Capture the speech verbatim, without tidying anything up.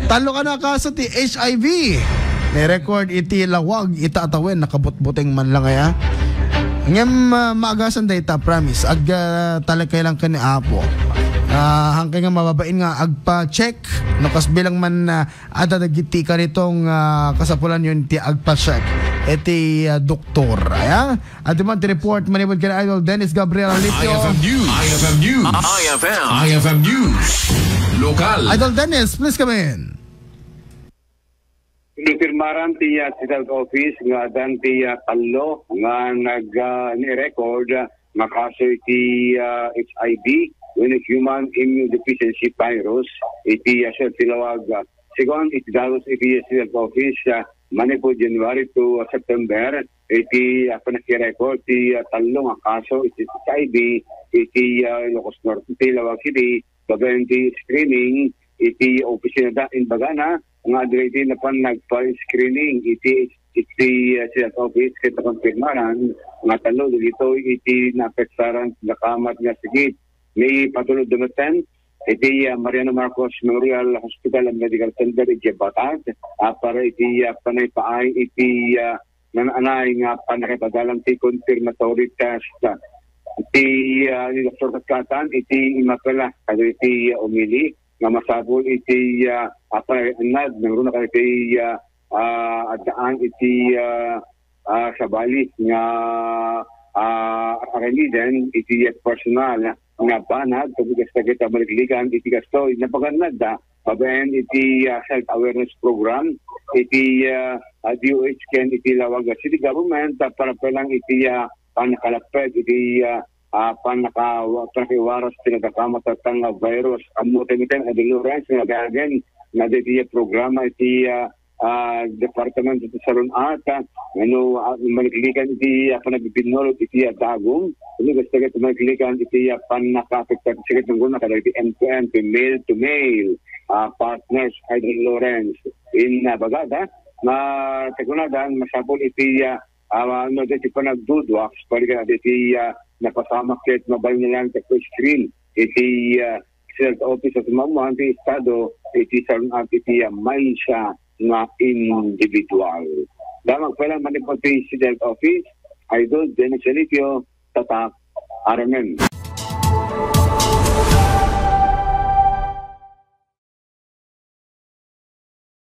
Tallo ka na kaso ti H I V. Ni-record iti lawag ita a tawen, nakabutbuteng man lang aya. Ngem, ah, maagasan dayta, promise. Ag, ah, talagkay lang ken ni Apo. Ah, hangkay nga mababain nga agpa-check, no, kas bilang man, ah, adda dagiti karitong, ah, kasapulan yon ti agpa-check. Iti, ah, doktor. Aya? At man ti report, manipod ken Idol Dennis Gabriel Alicio. I F M News. I F M News. I F M. I F M News. Lokal. Idol Dennis, please come in. Pinirmaran ti, ah, City Health Office nga addan ti, ah, tallo nga nag, ah, ni-record, ah, nga kaso iti, ah, H I V wenno human immunodeficiency virus iti, ah, Siudad ti Laoag. Ah, segun iti datos iti City Health Office, ah, manipud January to, ah, September, iti, ah, pannaki-record ti, ah, tallo nga kaso iti H I V iti, ah, Ilocos Norte, iti Laoag City, babaen ti screening iti opisinada imbagana nga dagiti napan nagpa-screening iti, iti, ah, City Health Office ket nakonfirmaran nga tallo dagitoy iti naapektaran ti nakamat nga sakit. Ni patulod dumetten iti, ah, Mariano Marcos Memorial Hospital and Medical Center iti Batas, ah, para iti, ah, panaypaay iti, ah, naan-anay nga pannakipadalan ti confirmatory test. Ti, ah, ni Doktor Katkatan iti immapela kadagiti, ah, umili nga masapul iti, ah, apay annad nangruna kadagiti, ah, ah, addaan iti, ah, ah, sabali nga, ah, aramiden iti personal nga banag, ket kasta ket maliklikan iti kastoy. Napagannadda babaen iti, ah, health awareness program iti, ah, ah, D O H ken iti Laoag City Government, ah, para pelang iti, ah, pannakalapped iti, ah, ah, pannaka-, pannakaiwaras ti nagakamatatan nga virus. Ammo ti miten a Dolores nga agagen na iti programa iti, ah, ah, Department of Salon Art, ah, ano, ah, maliklikan iti, ah, panagbibinnurot iti, ah, dagum. Ano, gusto ket maliklikan iti, ah, pannakaapektar ti sakit nangruna kadagiti M two M, ti male to male, ah, partners, Idol Lawrence. In, ah, bagada, ma-, ti kunadan, masapul iti, ah, ah, no, iti panagdudua, balikan iti, ah, napasamak ket mabalin lang ket screen iti, ah, Health Office a sumammuan ti estado iti sarun-at iti, ah, maysa nga individual. Damag pala manipod ti City Health Office, Idol Dennis Elicio, Tatak, R M N.